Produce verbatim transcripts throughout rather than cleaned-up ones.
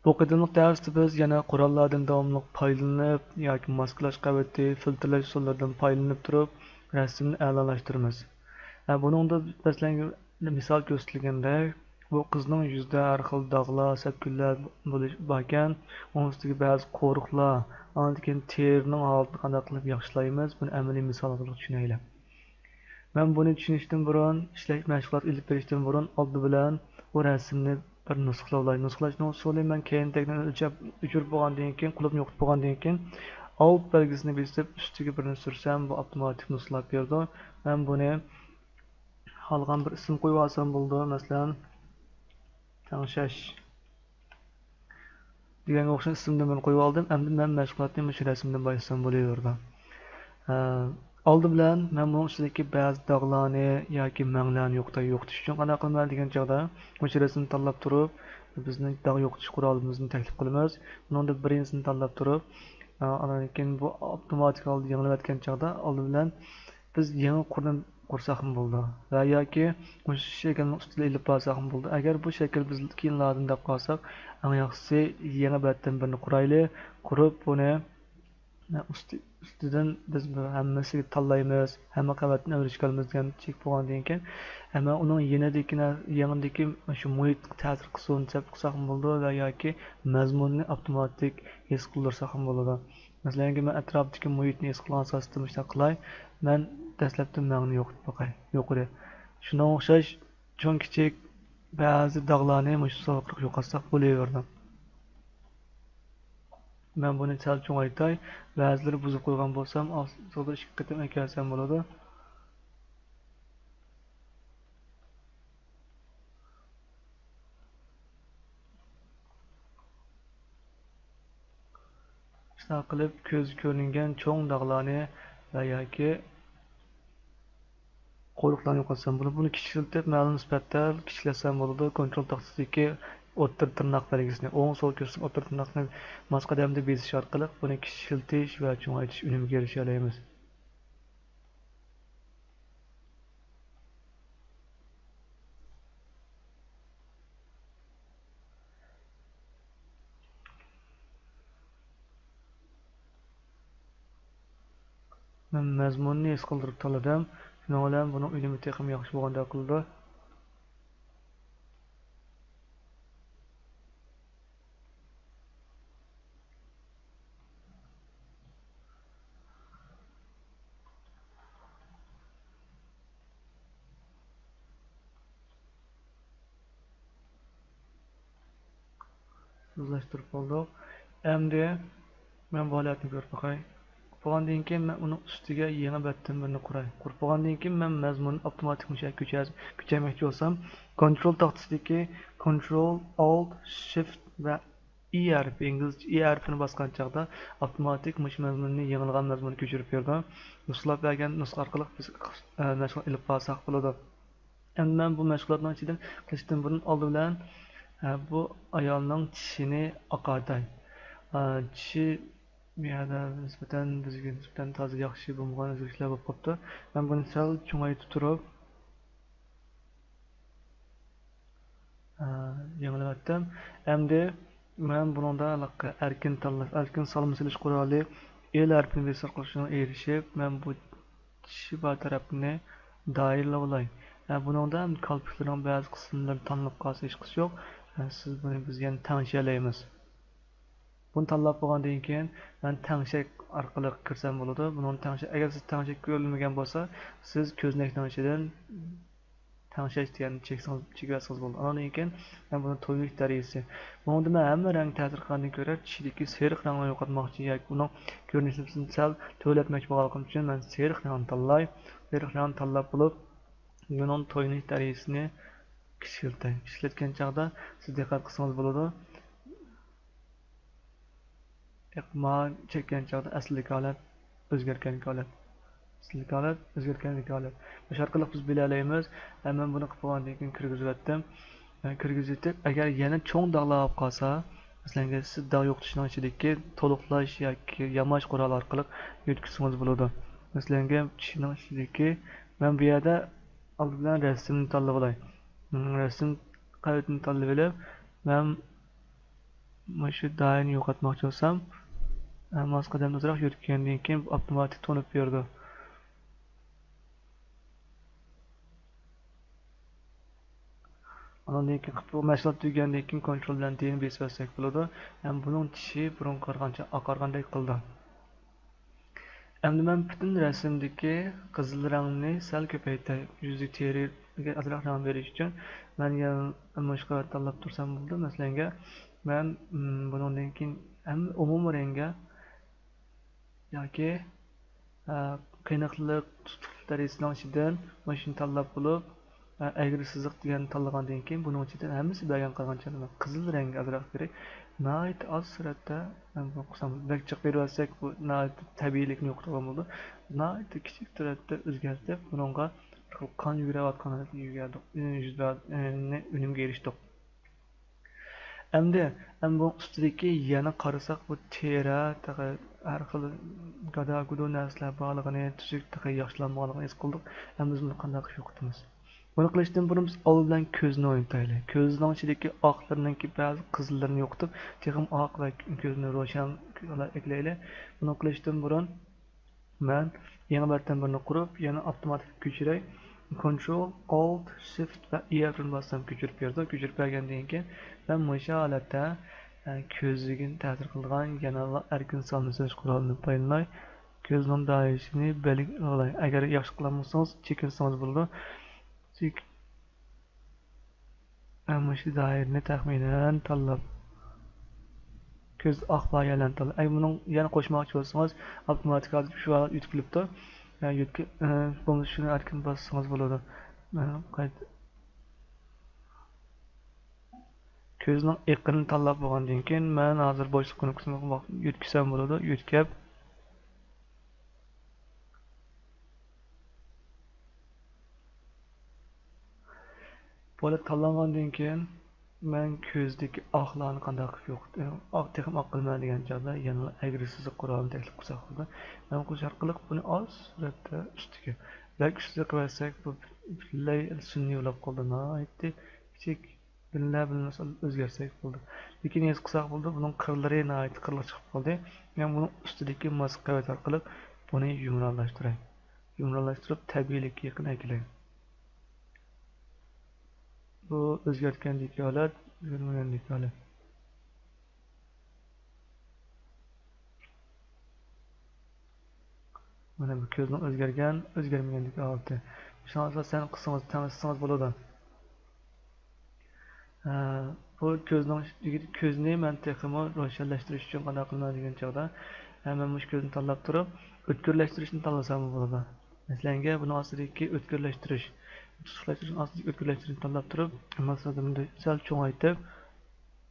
بۇ قېتىملىق دەرستە بىز يەنە قوراللاردىن داۋاملىق پايدىلىنىپ ياكى ماسكىلاش قەۋىتى، فىلتىرلاش ئۇسۇللىرىدىن پايدىلىنىپ تۇرۇپ، رەسىمنى ئەلالاشتۇرىمىز. ھە، بۇنىڭدا مەسىلەن، مىسال كۆرسىتىلگەندەك، بۇ قىزنىڭ يۈزىدە ھەر خىل داغلار، سەپكۈنلەر بولۇش باركەن، ئۇنىڭ ئۈستىگە بەزى قورۇقلار، ئاندىن كېيىن تېرىنىڭ ھالىتىنى قانداق قىلىپ ياخشىلايمىز، بۇنى ئەمەلىي مىسال ئارقىلىق چۈشىنەيلى. مەن بۇنى چۈشىنىشتىن بۇرۇن، ئىشلەش مەشغۇلات ئېلىپ بېرىشتىن بۇرۇن ئالدى بىلەن بۇ رەسىمنى بىر نۇسخىلاۋالاي. نۇسخىلاشنىڭ ئۇسۇلى، مەن كەينىدەكنى ئۆلچەپ ئۆچۈرۈپ بولغاندىن كېيىن، قۇلۇپنى يوقىتىپ بولغاندىن كېيىن، ئاۋۇت بەلگىسىنى بېسىپ، ئۈستىگە بىرنى سۈرسەم، بۇ ئاپتوماتىك نۇسخىلاپ بېرىدۇ. مەن بۇنى خالىغان بىر ئىسىم قويۇۋالسام بولىدۇ. مەسىلەن، تەڭشەش دېگەنگە ئوخشاش ئىسىمدىن بىرنى قويۇۋالدىم. ئەمدى مەن مەشغۇلاتنى مۇشۇ رەسىمدىن باشلىسام بولۇۋېرىدۇ. ئە، ئالدى بىلەن مەن بۇنىڭ ئۈستىدىكى بەزى داغلارنى ياكى مەڭلەرنى يوقىتاي. يوقىتىش ئۈچۈن قانداق قىلىمەن دېگەن چاغدا، مۇشۇ رەسىمنى تاللاپ تۇرۇپ، بىزنىڭ داغ يوقىتىش قورالىمىزنى تەكلىپ قىلىمىز. بۇنىڭدا بىرىنچىسىنى تاللاپ تۇرۇپ، ئە، ئاندىن كېيىن بۇ ئاپتوماتىك ھالدا يېڭىلىۋەتكەن چاغدا، ئالدى بىلەن بىز يېڭى قۇرنى قۇرساقمۇ بولىدۇ ۋە ياكى مۇشۇ شەكىلنىڭ ئۈستىدە ئېلىپ بارساقمۇ بولىدۇ. ئەگەر بۇ شەكىل بىز كېيىن لازىم دەپ قالساق، ئەڭ ياخشىسى يېڭى بەتتىن بىرنى قۇرايلى، قۇرۇپ بۇنى ئۈستى، ئۈستىدىن بىز بۇ ھەممىسىگە تاللايمىز، ھەممە قەۋەتتىن ئەۋرىشكە ئالىمىز دېگەن چېك بولغاندىن كېيىن، ھەممە ئۇنىڭ يېنىدىكى نە-، يېڭىدىكى شۇ مۇھىتقا تەسىر قىلسۇن دەپ قىلساقمۇ بولىدۇ ۋە ياكى مەزمۇننى ئاپتوماتىك ھېس قىلدۇرساقمۇ بولىدۇ. مەسىلەنكى، مەن ئەتراپتىكى مۇھىتنى ھېس قىلغان ئاساستا مۇشۇنداق قىلاي. مەن دەسلەپتە مەڭنى يوقىتىپ باقاي. يۇقىرى. شۇنىڭغا ئوخشاش چوڭ كىچىك بەزى داغلارنى مۇشۇ سوغۇقلۇق يوقاتساق بولۇۋېرىدۇ. مەن بۇنى سەل چوڭايتاي. بەزىلىرى بۇزۇپ قويغان بولسام، ئاستىدا ئىككى قېتىم ئەكەلسەم بولىدۇ. شۇنداق قىلىپ، كۆزگە كۆرۈنگەن چوڭ داغلارنى ۋە ياكى قورۇقلارنى يوقاتسام بولىدۇ. بۇنى كىچىكلىتىپ، مەلۇم نىسبەتتە كىچىكلەتسەم بولىدۇ. كونترول تاختىسىدىكى ئوتتۇرا تىرناق بەلگىسىنى، ئوڭ سول كۆرسىتىپ، ئوتتۇرا تىرناقنى ماس قەدەمدە بېسىش ئارقىلىق بۇنى كىچىكلىتىش ۋە چوڭايتىش ئۈنۈمىگە ئېرىشەلەيمىز. مەن مەزمۇننى ھېس قىلدۇرۇپ تاللىدىم. شۇنىڭ بىلەن بۇنىڭ ئۈنۈمى تېخىمۇ ياخشى بولغاندەك قىلىدۇ. سىزلاشتۇرۇپ بولدۇق. ئەمدى مەن بۇ ھالەتنى كۆرۈپ باقاي. قۇرۇپ بولغاندىن كېيىن، مەن ئۇنىڭ ئۈستىگە يېڭى بەتتىن بىرنى قۇراي. قۇرۇپ بولغاندىن كېيىن، مەن مەزمۇننى ئاپتوماتىك مۇشۇ يەرگە كۆچۈر-، كۆچۈرمەكچى بولسام، كونترول تاختىسىدىكى كونترول، ئالت، شىفت ۋە ئى ھەرپى، ئىنگلىزچە ئى ھەرپىنى باسقان چاغدا ئاپتوماتىك مۇشۇ مەزمۇننى يېڭىلىغان مەزمۇننى كۆچۈرۈپ بېرىدۇ. نۇسخىلاپ بەرگەن نۇسخا ئارقىلىق بىز، ئە، مەشغۇل ئېلىپ بارساق بولىدۇ. ئەمدى مەن بۇ مەشغۇلاتنىڭ ئىچىدىن قىلىشتىن بۇرۇن ئالدى بىلەن، ئە، بۇ ئايالنىڭ چىشىنى ئاقارتاي. ئە، چىشى بۇ يەردە نىسبەتەن، بىزگە نىسبەتەن تازا ياخشى بولمىغان ئۆزگىرىشلەر بولۇپ قاپتۇ. مەن بۇنى سەل چوڭايتىپ تۇرۇپ، ئە، يېڭىلىۋەتتىم. ئەمدى مەن بۇنىڭدا ھېلىقى ئەركىن تاللاش، ئەركىن سالما سېلىش قورالى، ئېل ھەرپىنى بېسىپ قوشۇشىغا ئېرىشىپ، مەن بۇ چىشى بار تەرەپنى دائىرىلەۋالاي. ئە، بۇنىڭدا كالپۇكلىرىنىڭ بەزى قىسىملىرى تانىلىپ قالسا ھېچقىسى يوق. ئە، سىز بۇنى، بىز يەنە تەڭشىيەلەيمىز. بۇنى تاللاپ بولغاندىن كېيىن، مەن تەڭشەك ئارقىلىق كىرسەم بولىدۇ. بۇنىڭدا تەڭشەك، ئەگەر سىز تەڭشەك كۆرۈلمىگەن بولسا، سىز كۆزنەكنىڭ ئىچىدىن تەڭشەش دېگەننى چەكسىڭىز، چېكىۋەتسىڭىز بولىدۇ. ئاندىن كېيىن مەن بۇنى تويۇنۇش دەرىجىسى. بۇنىڭدا مەن ھەممە رەڭگە تەسىر قىلغاندىن كۆرە، چىشىدىكى سېرىق رەڭنى يوقاتماقچى ياكى ئۇنىڭ كۆرۈنۈشىنى سەل تۆۋەنلەتمەكچى بولغانلىقىم ئۈچۈن، مەن سېرىق رەڭنى تاللاي. سېرىق رەڭنى تاللاپ بولۇپ، بۇنىڭ تويۇنۇش دەرىجىسىنى كىچىكلىتەي. كىچىكلەتكەن چاغدا سىز دىققەت قىلسىڭىز بولىدۇ. ئېقما چەككەن چاغدا ئەسلىدىكى ھالەت، ئۆزگەرگەندىكى ھالەت. ئەسلىدىكى ھالەت، ئۆزگەرگەندىكى ھالەت. مۇشۇ ئارقىلىق بىز بىلەلەيمىز. ھە، مەن بۇنى قىلىپ بولغاندىن كېيىن كىرگۈزۈۋەتتىم. ھە، كىرگۈزۈۋېتىپ، ئەگەر يەنە چوڭ داغلار بولۇپ قالسا، مەسىلەن، سىز داغ يوقىتىشنىڭ ئىچىدىكى تولۇقلاش ياكى ياماش قورالى ئارقىلىق يۆتكىسىڭىز بولىدۇ. مەسىلەن، چىشىنىڭ ئىچىدىكى، مەن بۇ يەردە ئالدى بىلەن رەسىمنى تاللىۋالاي. رەسىم قەۋىتىنى تاللىۋېلىپ، مەن مۇشۇ دائىرىنى يوقاتماقچى بولسام، ئە، ماس قەدەمدە ئازراق يۆتكىگەندىن كېيىن ئاپتوماتىك تونۇپ بېرىدۇ. ئاندىن كېيىن قىپتۇ مەشغۇلات تۈگىگەندىن كېيىن كونترول بىلەن دىنى بېسىۋەتسەك بولىدۇ. ھەم بۇنىڭ چىشى بۇرۇنقىغا قارىغانچە ئاقارغاندەك قىلىدۇ. ئەمدى مەن پۈتۈن رەسىمدىكى قىزىل رەڭنى سەل كۆپەيتەي. يۈزى تېرىگە ئازراق رەڭ بېرىش ئۈچۈن مەن يەنە مۇشۇ قەۋەت تاللاپ تۇرسام بولىدۇ. مەسىلەنگە، مەن، م، بۇنىڭدىن كېيىن ھەممە ئومۇمىي رەڭگە ياكى، ئە، قېنىقلىق، تۇتۇقلۇق دەرىجىسىنىڭ ئىچىدىن مۇشۇنى تاللاپ بولۇپ، ئە، ئەگرى سىزىق دېگەننى تاللىغاندىن كېيىن، بۇنىڭ ئىچىدىن ھەممىسى بەرگەن قىلغان چاغدا قىزىل رەڭگە ئازراق بېرىپ، ناھايىتى ئاز سۈرئەتتە، مەن بۇ قىلسام، بەك جىق بېرىۋەتسەك، بۇ ناھايىتى تەبىئىيلىكنى يوقىتىدىغان بولىدۇ. ناھايىتى كىچىك سۈرئەتتە ئۆزگەرتىپ، بۇنىڭغا بىر خىل قان يۈگۈرۈۋاتقان ھالەتنى يۈگۈردۇق، ئۈ، يۈز بەر-، ئۈ، نى ئۈنۈمگە ئېرىشتۇق. ئەمدى، ئەمدى بۇنىڭ ئۈستىدىكى يەنە قارىساق، بۇ تېرە، تېخى ھەر خىل گادا-گۇدۇ نەرسىلەر بارلىقىنى، تۈزۈك تېخى ياخشىلانمىغانلىقىنى ھېس قىلدۇق. ئەمدى بىز بۇنى قانداق قىلىپ يوقىتىمىز؟ بۇنى قىلىشتىن بۇرۇن بىز ئالدى بىلەن كۆزنى ئوينىتايلى. كۆزنىڭ ئىچىدىكى ئاقلىرىنىڭكى بەزى قىزىللىرىنى يوقىتىپ، تېخىمۇ ئاق ۋە كۆزنى روشەن ئەكلەيلى. بۇنى قىلىشتىن بۇرۇن مەن يېڭى بىر تەمبۇرنى قۇرۇپ، يەنە ئاپتوماتىك كۆچۈرەي. كونترول، ئالت، شىفت ۋە ئى ھەرپىنى باسسام كۆچۈرۈپ بېرىدۇ. كۆچۈرۈپ بەرگەندىن كېيىن مەن مۇشۇ ھالەتتە، ئە، كۆزگە تەسىر قىلىدىغان يەنە ئەركىن سانلىشتۇرۇش قورالىنى پايدىلىناي. كۆزنىڭ دائىرىسىنى بەلگىلەي. ئەگەر ياخشى قىلالمىسىڭىز، چېكىنسىڭىز بولىدۇ. چېك-، ئە، مۇشۇ دائىرىنى تەخمىنەن تاللاپ، كۆز ئاق لايىھەلەرنى تاللاپ. ئەگەر بۇنىڭ يەنە قوشماقچى بولسىڭىز، ئاپتوماتىك ھالەتتە شۇ ھالەت يۆتكىلىپتۇ. يا يۆتكە-، ئە، بولمىسا شۇنى ئەركىن باسسىڭىز بولىدۇ. مەن قايت-، كۆزنىڭ ئېقىنى تاللاپ بولغاندىن كېيىن، مەن ھازىر بوشلۇق كۇنۇپكىسىنى يۆتكىسەم بولىدۇ. يۆتكەپ، بۇلار تاللانغاندىن كېيىن، مەن كۆزدىكى ئاقلارنى قانداق قىلىپ يوقىتىمەن، ئاق، تېخىمۇ ئاق قىلىمەن دېگەن چاغدا، يەنىلا ئەگرى سىزىق قورالىنى تەكلىپ قىلساق بولىدۇ. مەن قىلىش ئارقىلىق بۇنى ئاز سۈرئەتتە ئۈستىگە، بەك ئۈستىگە قىلىۋەتسەك، بۇ پۈتۈنلەي سۈنئىي بولۇپ قالىدۇ. ناھايىتى كىچىك بىللە بىللە ئۆزگەرتسەك بولىدۇ. لېكىن ھېس قىلساق بولىدۇ، بۇنىڭ قىرلىرى ناھايىتى قىرلىق چىقىپ قالدى. مەن بۇنىڭ ئۈستىدىكى ماسكا قەۋەت ئارقىلىق بۇنى يۇمرانلاشتۇراي. يۇمرانلاشتۇرۇپ، تەبىئىيلىككە يېقىن ئەكېلەي. بۇ ئۆزگەرتكەندىكى ھالەت، ئۆزگەرمىگەندىكى ھالەت. مانا بۇ كۆزنىڭ ئۆزگەرگەن، ئۆزگەرمىگەندىكى ھالىتى. شۇڭا ئاساسەن قىلسىڭىز، تەڭلىسىڭىز بولىدۇ. ھە، بۇ كۆزنىڭ، كۆزنى مەن تېخىمۇ روشەنلەشتۈرۈش ئۈچۈن قانداق قىلىمەن دېگەن چاغدا، ھە، مەن مۇشۇ كۆزنى تاللاپ تۇرۇپ، ئۆتكۈرلەشتۈرۈشنى تاللىساممۇ بولىدۇ. مەسىلەنگە، بۇنىڭ ئاستىدىكى ئۆتكۈرلەشتۈرۈش، تۇتۇشلاشتۇرۇشنىڭ ئاستىدىكى ئۆتكۈرلەشتۈرۈشنى تاللاپ تۇرۇپ، مەقسىتىمنى سەل چوڭايتىپ،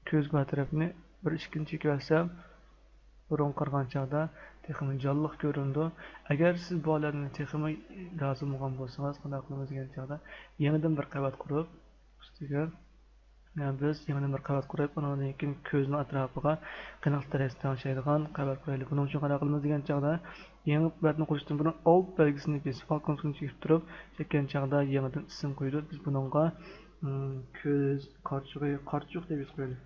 كۆزگە بار تەرەپنى بىر ئىككىنچى چېكىۋەتسەم، بۇرۇنقىغا قارىغان چاغدا تېخىمۇ جانلىق كۆرۈنىدۇ. ئەگەر سىز بۇ ھالەتنى تېخىمۇ رازى بولمىغان بولسىڭىز، قانداق قىلىمىز دېگەن چاغدا، يېڭىدىن بىر قەۋەت قۇرۇپ، ئۈستىگە، يەنە بىز يېڭىدىن بىر قەۋەت قۇرۇپ، ئۇنىڭدىن كېيىن كۆزنىڭ ئەتراپىغا قېنىقلىق دەرىجىسى تەڭشەيدىغان قەۋەت قۇرايلى. بۇنىڭ ئۈچۈن قانداق قىلىمىز دېگەن چاغدا، يېڭى قەۋەتنى قۇرۇشتىن بۇرۇن ئالت بەلگىسىنى بېسىپ، ئالت كۇنۇپكىسىنى چېكىپ تۇرۇپ، چەككەن چاغدا يېڭىدىن ئىسىم قويىدۇ. بىز بۇنىڭغا، ئىم، كۆز، قارچۇقى، قارچۇق دەپ يېزىپ قويايلى.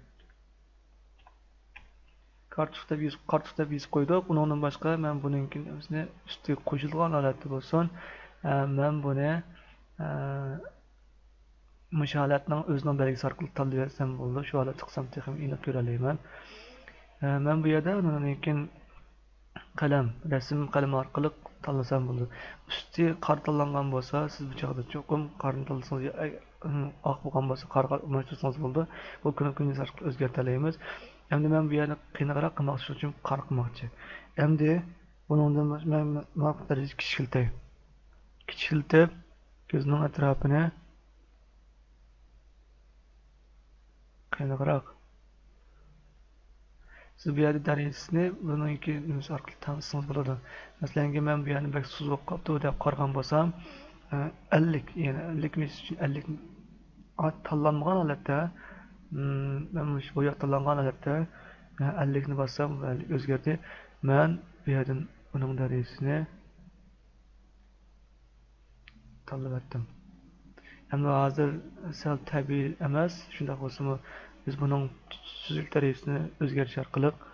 قارچۇق دەپ يېزىپ، قارچۇق دەپ يېزىپ قويدۇق. ئۇنىڭدىن باشقا مەن بۇنىڭكىنى ئۆزىنى ئۈستىگە قوشۇلغان ھالەتتە بولسۇن. ئە، مەن بۇنى، ئە، مۇشۇ ھالەتنىڭ ئۆزىنىڭ بەلگىسى ئارقىلىق تاللىۋەتسەم بولىدۇ. شۇ ھالەتتە قىلسام تېخىمۇ ئېنىق كۆرەلەيمەن. ئە، مەن بۇ يەردە ئۇنىڭدىن كېيىن قەلەم، رەسىم قەلىمى ئارقىلىق تاللىسام بولىدۇ. ئۈستى قارا تاللانغان بولسا، سىز بۇ چاغدا چوقۇم قارىنى تاللىسىڭىز، يا، ئاق بولغان بولسا، قارىغا ئالماشتۇرسىڭىز بولىدۇ. بۇ كۇنۇپكىنى ئۆزگەرتەلەيمىز. ئەمدى مەن بۇ يەرنى قېنىقراق قىلماقچى ئۈچۈن قارا قىلماقچى. ئەمدى بۇنىڭدىن باشقا مەن مۇۋاپىق دەرىجىدە كىچىكلىتەي. كىچىكلىتىپ، كۆزنىڭ ئەتراپىنى قېنىقراق. سىز بۇ يەردە دەرىجىسىنى بۇنىڭكى نېمىسى ئارقىلىق تەڭلىسىڭىز بولىدۇ. مەسىلەنكى، مەن بۇ يەرنى بەك سوزۇلۇپ قاپتۇ دەپ قارىغان بولسام، ئە، ئەللىك، يەنى ئەللىك مىس ئۈچۈن ئەللىك تاللانمىغان ھالەتتە، مم، مەن مۇشۇ بوياق تاللانغان ھالەتتە، ئە، ئەللىكنى باسسام، ئەللىك ئۆزگەردى. مەن بۇ يەردىن ئۇنىڭ دەرىجىسىنى تاللىۋەتتىم. ئەمما ھازىر سەل تەبىئىي ئەمەس، شۇنداق بولسىمۇ بىز بۇنىڭ سۈزۈك دەرىجىسىنى ئۆزگەرتىش ئارقىلىق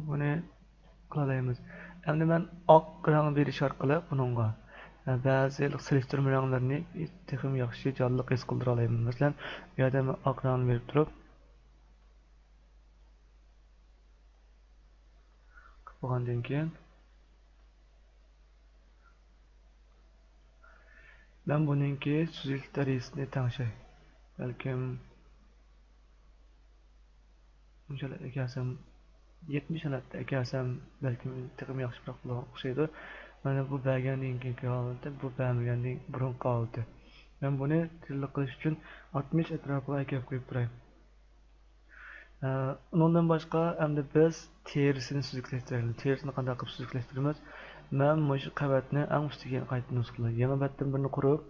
بۇنى قىلالايمىز. ئەمدى مەن ئاق رەڭ بېرىش ئارقىلىق بۇنىڭغا، ئە، بەزى سېلىشتۇرما رەڭلىرىنى تېخىمۇ ياخشى، جانلىق ھېس قىلدۇرالايمەن. مەسىلەن، بۇ يەردە مەن ئاق رەڭنى بېرىپ تۇرۇپ، قىلىپ بولغاندىن كېيىن، مەن بۇنىڭكى سۈزۈكلۈك دەرىجىسىنى تەڭشەي. بەلكىم مۇنچىلا ئەكەلسەم، يەتمىش ھالەتتە ئەكەلسەم، بەلكىم تېخىمۇ ياخشىراق بولغان ئوخشايدۇ. مانا بۇ بەرگەندىن كېيىنكى ھالىتى، بۇ بەرمىگەندىن بۇرۇنقى ھالىتى. مەن بۇنى تېزلىك قىلىش ئۈچۈن ئاتمىش ئەتراپىغا ئەكەپ قويۇپ تۇراي. ئە، ئۇنىڭدىن باشقا، ئەمدى بىز تېرىسىنى سۈزۈكلەشتۈرەيلى. تېرىسىنى قانداق قىلىپ سۈزۈكلەشتۈرىمىز؟ مەن مۇشۇ قەۋەتنى ئەڭ ئۈستىگە قايتا نۇسخىلاي. يېڭى بەتتىن بىرنى قۇرۇپ،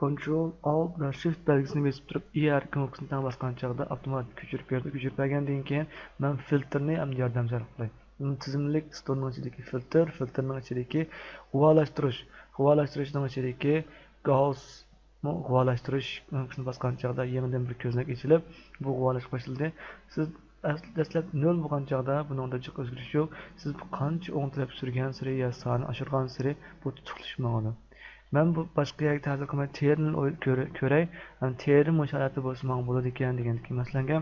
كونترول ئالت ۋە شىفت بەلگىسىنى بېسىپ تۇرۇپ، ئى ھەرپى كۇنۇپكىسىنى تەڭ باسقان چاغدا ئاپتوماتىك كۆچۈرۈپ بېرىدۇ. كۆچۈرۈپ بەرگەندىن كېيىن، مەن فىلتىرنى ئەمدى ياردەمچىلىك قىلاي. بۇنى تىزىملىك ستورنىڭ ئىچىدىكى فىلتىر، فىلتىرنىڭ ئىچىدىكى غۇۋالاشتۇرۇش، غۇۋالاشتۇرۇشنىڭ ئىچىدىكى گاۋس غۇۋالاشتۇرۇش كۇنۇپكىسىنى باسقان چاغدا يېڭىدىن بىر كۆزنەك ئېچىلىپ، بۇ غۇۋالاش باشلىدى. سىز ئەس-، دەسلەپ نۆل بولغان چاغدا بۇنىڭدا جىق ئۆزگىرىش يوق. سىز قانچە ئوڭ تەرەپ سۈرگەنسېرى يا سانى ئاشۇرغانسېرى بۇ تۇتۇقلىشىپ ماڭىدۇ. مەن بۇ باشقا يەرگە تەسىر قىلماي، تېرىنى ئوي-، كۆرە-، كۆرەي. ھەم تېرە مۇشۇ ھالەتتە بولسا ماڭا بولىدىكەن دېگەندىكىن مەسىلەنگە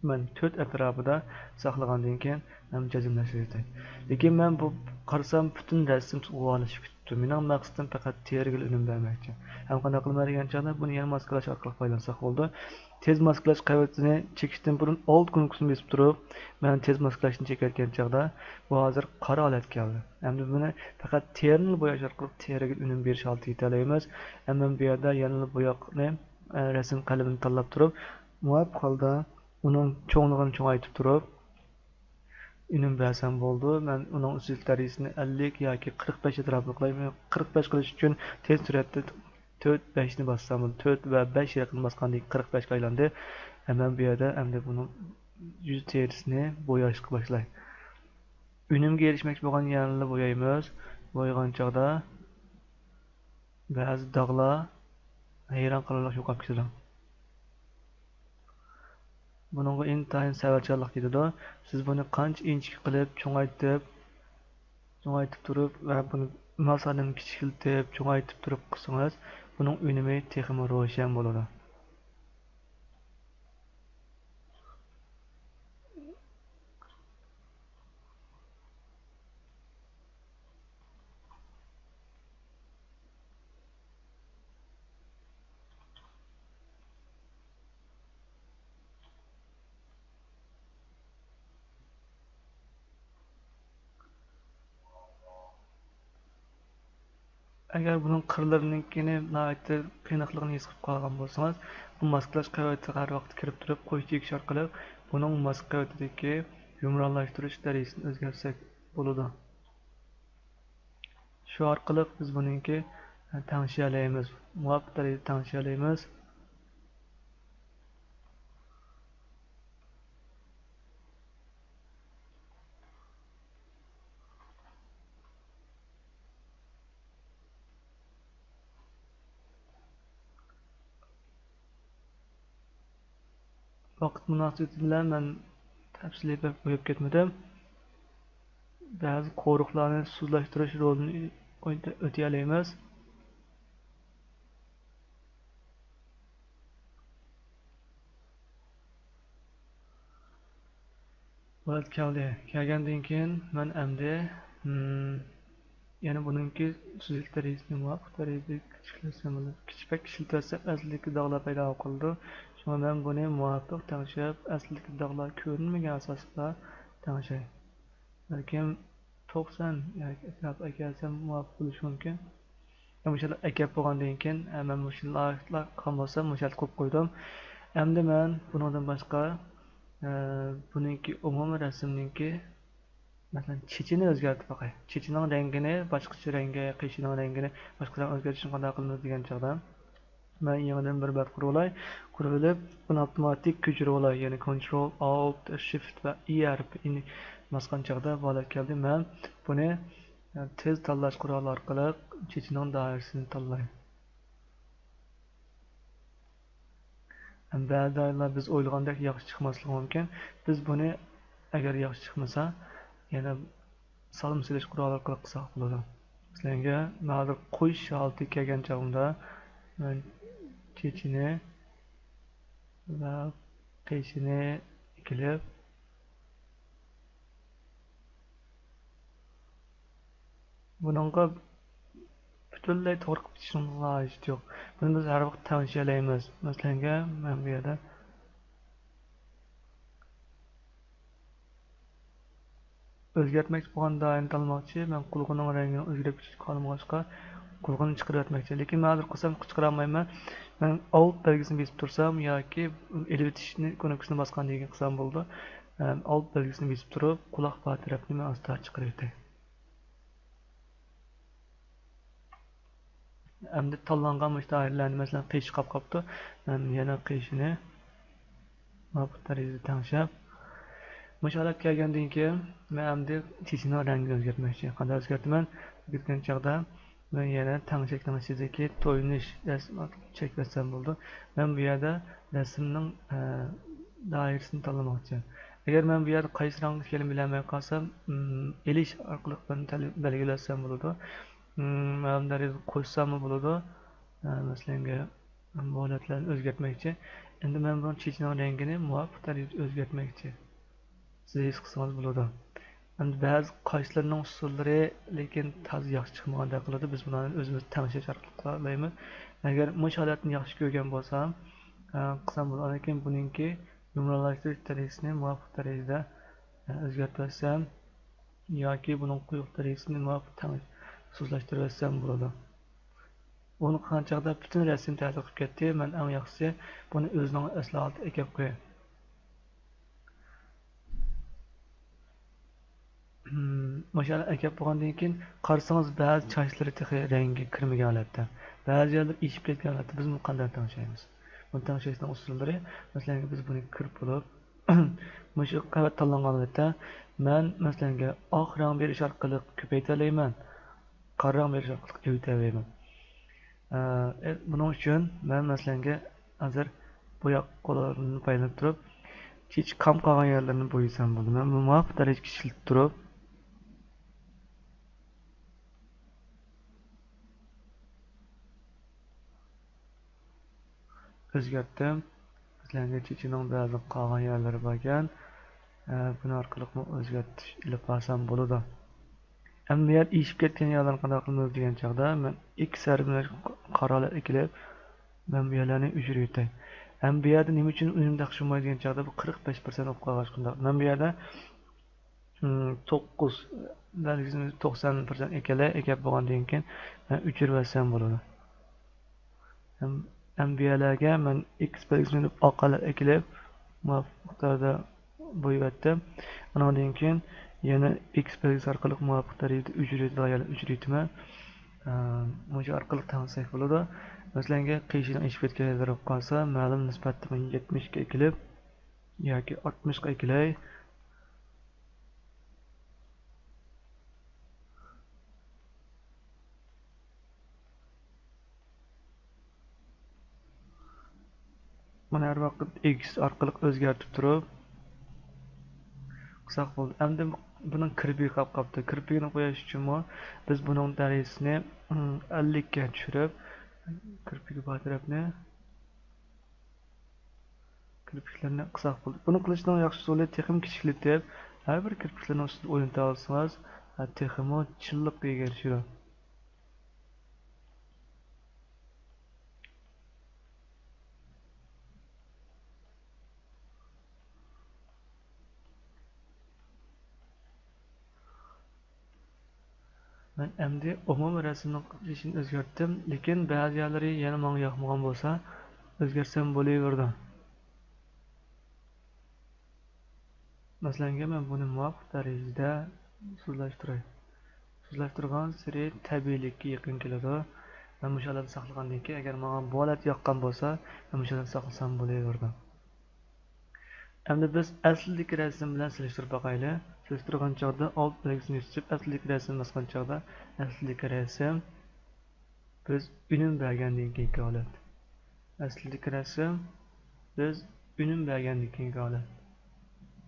مەن تۆت ئەتراپىدا ساقلىغاندىن كېيىن ھەم جەزملەشتۈرۈۋېتەي. لېكىن مەن بۇ قارىسام پۈتۈن رەسىم غۇۋالىشىپ كېتىپتۇ. مېنىڭ مەقسىتىم پەقەت تېرىگىلا ئۈنۈم بەرمەكچى. ھەم قانداق قىلىمەن دېگەن چاغدا بۇنى يەنە ماسكىلاش ئارقىلىق پايدىلانساق بولىدۇ. تېز ماسكىلاش قەۋىتىنى چېكىشتىن بۇرۇن ئالت كۇنۇپكىسىنى بېسىپ تۇرۇپ، مەن تېز ماسكىلاشنى چېكىۋەتكەن چاغدا بۇ ھازىر قارا ھالەتكە كەلدى. ئەمدى بۇنى پەقەت تېرىنى بوياش ئارقىلىق تېرىگە ئۈنۈم بېرىش ھالىتىگە يېتەلەيمىز. ئەمما بۇ يەردە يەنىلا بوياقنى، ئە، رەسىم قەلىمىنى تاللاپ تۇرۇپ، مۇۋاپىق ھالدا ئۇنىڭ چوڭلۇقىنى چوڭايتىپ تۇرۇپ، ئۈنۈم بەرسەم بولىدۇ. مەن ئۇنىڭ ئۈستىلىك دەرىجىسىنى ئەللىك ياكى قىرىق بەش ئەتراپىدا قىلاي. قىرىق بەش قىلىش ئۈچۈن تېز سۈرئەتتە تۆت، بەشنى باسسام بولىدۇ. تۆت ۋە بەش يېقىن باسقاندىن كېيىن قىرىق بەشكە ئايلاندى. ھەم مەن بۇ يەردە ئەمدى بۇنىڭ يۈز تېرىسىنى بوياشقا باشلاي. ئۈنۈمگە ئېرىشمەكچى بولغان يەرلەرنى بويايمىز. بويىغان چاغدا بەزى داغلار ھەيران قالارلىق يوقاپ كېتىدۇ. بۇنىڭغا ئىنتايىن سەۋرچانلىق كېتىدۇ. سىز بۇنى قانچە ئىنچىكە قىلىپ، چوڭايتىپ، چوڭايتىپ تۇرۇپ ۋە بۇنى ماسادىن كىچىكلىتىپ، چوڭايتىپ تۇرۇپ قىلسىڭىز، بۇنىڭ ئۈنۈمى تېخىمۇ روشەن بولىدۇ. ئەگەر بۇنىڭ قىرلىرىنىڭكىنى ناھايىتى قېنىقلىقىنى ھېس قىلىپ قالغان بولسىڭىز، بۇ ماسكىلاش قەۋىتىگە ھەر ۋاقىت كىرىپ تۇرۇپ قوش تېگىش ئارقىلىق بۇنىڭ ماسكا قەۋىتىدىكى يۇمرانلاشتۇرۇش دەرىجىسىنى ئۆزگەرتسەك بولىدۇ. شۇ ئارقىلىق بىز بۇنىڭكى تەڭشىيەلەيمىز، مۇۋاپىق دەرىجىدە تەڭشىيەلەيمىز. ۋاقىت مۇناسىۋىتى بىلەن مەن تەپسىلىي بەك قويۇپ كەتمىدىم. بەزى قورۇقلارنى سۇسلاشتۇرۇش رولىنى ئۆتىيەلەيمىز. بولات كەلدى. كەلگەندىن كېيىن مەن ئەمدى، مم، يەنە بۇنىڭكى سۈزۈك دەرىجىسىنى مۇۋاپىق دەرىجىدە كىچىكلەتسەم بولىدۇ. كىچىك، بەك كىچىكلىتىۋەتسەم ئەسلىدىكى داغلار پەيدا بولۇپ قالىدۇ. شۇڭا مەن بۇنى مۇۋاپىق تەڭشەپ، ئەسلىدىكى داغلار كۆرۈنمىگەن ئاساستا تەڭشەي. بەلكىم توقسان ياكى ئەتراپىغا ئەكەلسەم مۇۋاپىق بولۇشى مۇمكىن. مۇشۇلار ئەكەپ بولغاندىن كېيىن، ئە، مەن مۇشۇلار قىلغان بولسام، مۇشۇ يەردە قويۇپ قويدۇم. ئەمدى مەن بۇنىڭدىن باشقا، ئە، بۇنىڭكى ئومۇمىي رەسىمنىڭكى، مەسىلەن، چېچىنى ئۆزگەرتىپ باقاي. چېچىنىڭ رەڭگىنى باشقىچە رەڭگە، قېشىنىڭ رەڭگىنى باشقا رەڭ ئۆزگەرتىشنى قانداق قىلىمىز دېگەن چاغدا، مەن يېڭىدىن بىر بەت قۇرۇۋالاي. قۇرۇۋېلىپ، بۇنى ئاپتوماتىك كۆچۈرۈۋالاي. يەنى كونترول ئالت شىفت ۋە ئى ھەرپىنى باسقان چاغدا بۇ ھالەت كەلدى. مەن بۇنى، يەنى تېز تاللاش قورالى ئارقىلىق چېچىنىڭ دائىرىسىنى تاللاي. ھەم بەزى دائىرىلەر بىز ئويلىغاندەك ياخشى چىقماسلىقى مۇمكىن. بىز بۇنى ئەگەر ياخشى چىقمىسا، يەنە سالما سېلىش قورالى ئارقىلىق قىلساق بولىدۇ. مەسىلەن، مەن ھازىر قويۇش ھالىتىگە كەلگەن چاغىمدا، مەن چېچىنى ۋە قېشىنى ئېكىلىپ، بۇنىڭغا پۈتۈنلەي توغرا قىلىپ چىقىشنىڭ ھاجىتى يوق. بۇنى بىز ھەر ۋاقىت تەڭشىيەلەيمىز. مەسىلەنگە، مەن بۇ يەردە ئۆزگەرتمەكچى بولغان دائىرىنى تاللىماقچى. مەن قۇلىقىنىڭ رەڭگىنى ئۆزگەرتكۈچى قالمىغاچقا، قۇلىقىنى چىقىرىۋەتمەكچى. لېكىن مەن ھازىر قىلسام چىقىرالمايمەن. مەن ئالت بەلگىسىنى بېسىپ تۇرسام ياكى ئېلىۋېتىشنى كۇنۇپكىسىنى باسقاندىن كېيىن قىلسام بولىدۇ. مەن ئالت بەلگىسىنى بېسىپ تۇرۇپ، قۇلاق بار تەرەپنى مەن ئاستا چىقىرىۋېتەي. ئەمدى تاللانغان مۇشۇ دائىرىلەرنى، مەسىلەن، قېشى قاپ قاپتۇ. مەن يەنە قېشىنى مۇۋاپىق دەرىجىدە تەڭشەپ، مۇشۇ ھالەتكە كەلگەندىن كېيىن، مەن ئەمدى چېچىنىڭ رەڭگىنى ئۆزگەرتمەكچى. قانداق ئۆزگەرتىمەن؟ ئۆزگەرتكەن چاغدا، مەن يەنە تەڭشەكنىڭ ئىچىدىكى تويۇنۇش رەسىمى ئارقىلىق چەكلەتسەم بولىدۇ. مەن بۇ يەردە رەسىمنىڭ، ئە، دائىرىسىنى تاللىماقچى. ئەگەر مەن بۇ يەردە قايسى رەڭ ئىكەنلىكىنى بىلەلمەي قالسام، ئېلىش ئارقىلىق مەن تەل-، بەلگىلەۋەتسەم بولىدۇ. مەلۇم دەرىجىدە قوشساممۇ بولىدۇ. مەسىلەن، بۇ ھالەتلەرنى ئۆزگەرتمەكچى. ئەمدى مەن بۇنىڭ چېچىنىڭ رەڭگىنى مۇۋاپىق دەرىجىدە ئۆزگەرتمەكچى. سىز ھېس قىلسىڭىز بولىدۇ. ئەمدى بەزى قاشلىرىنىڭ ئۇسسۇللىرى لېكىن تازا ياخشى چىقمىغاندەك قىلىدۇ. بىز بۇلارنى ئۆزىمىز تەڭشەش ئارقىلىق قىلالايمىز. ئەگەر مۇشۇ ھالەتنى ياخشى كۆرگەن بولسام، ئە، قىلسام بولىدۇ. ئاندىن كېيىن بۇنىڭكى يۇمرانلاشتۇرۇش دەرىجىسىنى مۇۋاپىق دەرىجىدە، ئە، ئۆزگەرتىۋەتسەم ياكى بۇنىڭ قويۇق دەرىجىسىنى مۇۋاپىق تەڭ سۇسلاشتۇرۇۋەتسەم بولىدۇ. بۇنى قىلغان چاغدا پۈتۈن رەسىم تەتۈر قىلىپ كەتتى. مەن ئەڭ ياخشىسى بۇنى ئۆزىنىڭ ئەسلى ھالىتىگە ئەكەپ قوياي. مۇشۇ ھالەتكە ئەكەپ بولغاندىن كېيىن قارىسىڭىز، بەزى چاچلىرى تېخى رەڭگى كىرمىگەن ھالەتتە، بەزى يەرلىرى ئېشىپ كەتكەن ھالەتتە. بىز بۇنى قانداق تەڭشەيمىز؟ بۇنى تەڭشەشنىڭ ئۇسۇللىرى، مەسىلەن، بىز بۇنى كىرىپ بولۇپ، مۇشۇ قەۋەت تاللانغان ھالەتتە مەن، مەسىلەنگە، ئاق رەڭ بېرىش ئارقىلىق كۆپەيتەلەيمەن، قارا رەڭ بېرىش ئارقىلىق ئېۋىتەلەيمەن. ئە، ئە، بۇنىڭ ئۈچۈن مەن، مەسىلەنگە، ھازىر بوياق قوللىرىمنى پايدىلىنىپ تۇرۇپ، چېچى قام قالغان يەرلىرىنى بويىسام بولىدۇ. مەن بۇ مۇۋاپىق دەرىجىگە ئىشلىتىپ تۇرۇپ، ئۆزگەرتتىم. مەسىلەن، چېچىنىڭ بەزى قالغان يەرلىرى باركەن، ئە، بۇنى ئارقىلىقمۇ ئۆزگەرتىش ئېلىپ بارسام بولىدۇ. ئەمما بۇ يەر ئېشىپ كەتكەن يەرلەرنى قانداق قىلىمىز دېگەن چاغدا، مەن ئېكس ھەرپىنى قارا ئەكىلىپ، مەن بۇ يەرلەرنى ئۆچۈرۈۋېتەي. ئەمما بۇ يەردە نېمە ئۈچۈن ئۈنۈم تەخشىماي دېگەن چاغدا، بۇ قىرىق بەش پىرسەنت بولۇپ قالغاچقا، مەن بۇ يەردە، م، توققۇز، بەلگىسىنى توقسان پىرسەنت ئەكەلەي، ئەكەپ بولغاندىن كېيىن مەن ئۆچۈرۈۋەتسەم بولىدۇ. ھەم، ھەم بۇ يەرلەرگە مەن ئېكس بەلگىسىنى ئاق ھالەت ئەكېلىپ، مۇۋاپىق مىقداردا بويىۋەتتىم. ئۇنىڭدىن كېيىن يەنە ئېكس بەلگىسى ئارقىلىق مۇۋاپىق دەرىجىدە ئۆچۈرۈۋېتىدىغان يەرلەرنى ئۆچۈرۈۋېتىمەن. ئە، مۇشۇ ئارقىلىق تەڭشىسەك بولىدۇ. مەسىلەنگە، قېشىنىڭ ئېشىپ كەتكەن يەرلىرى بولۇپ قالسا، مەلۇم نىسبەتتە مەن يەتمىشكە ئەكېلىپ ياكى ئاتمىشقا ئەكېلەي. بۇنى ھەر ۋاقىت ئېكس ئارقىلىق ئۆزگەرتىپ تۇرۇپ قىلساق بولدى. ئەمدى بۇنىڭ كىرپىكى قاپ قاپتۇ. كىرپىكىنى قويۇش ئۈچۈنمۇ بىز بۇنىڭ دەرىجىسىنى، ئىم، ئەللىككە چۈشۈرۈپ، كىرپىكى بار تەرەپنى كىرپىكلىرىنى قىلساق بولدى. بۇنى قىلىشنىڭ ياخشى ئۇسۇلى، تېخىمۇ كىچىكلىتىپ، ھەر بىر كىرپىكلىرىنىڭ ئۈستىدە ئوينىتىۋالسىڭىز، تېخىمۇ چىللىققا ئېرىشىدۇ. مەن ئەمدى ئومۇمىي رەسىمنىڭ قىلىشىنى ئۆزگەرتتىم، لېكىن بەزى يەرلىرى يەنە ماڭا ياقمىغان بولسا، ئۆزگەرتسەم بولۇۋېرىدۇ. مەسىلەنگە، مەن بۇنى مۇۋاپىق دەرىجىدە سۇسلاشتۇراي. سۇسلاشتۇرغانسېرى تەبىئىيلىككە يېقىن كېلىدۇ. مەن مۇشۇ ھالەتتە ساقلىغاندىن كېيىن، ئەگەر ماڭا بۇ ھالەت ياققان بولسا، مەن مۇشۇ ھالەتتە ساقلىسام بولۇۋېرىدۇ. ئەمدى بىز ئەسلىدىكى رەسىم بىلەن سېلىشتۇرۇپ باقايلى. سېلىشتۇرغان چاغدا ئالت بەلگىسىنى يۆتكىلەپ، ئەسلىدىكى رەسىمنى باسقان چاغدا، ئەسلىدىكى رەسىم بىز ئۈنۈم بەرگەندىن كېيىنكى ھالەت. ئەسلىدىكى رەسىم سىز ئۈنۈم بەرگەندىن كېيىنكى ھالەت.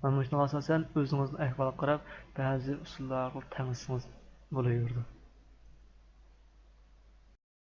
مانا مۇشۇنىڭغا ئاساسەن ئۆزىڭىزنىڭ ئەھۋالىغا قاراپ بەزى ئۇسۇللار ئارقىلىق تەڭلىسىڭىز بولۇۋېرىدۇ.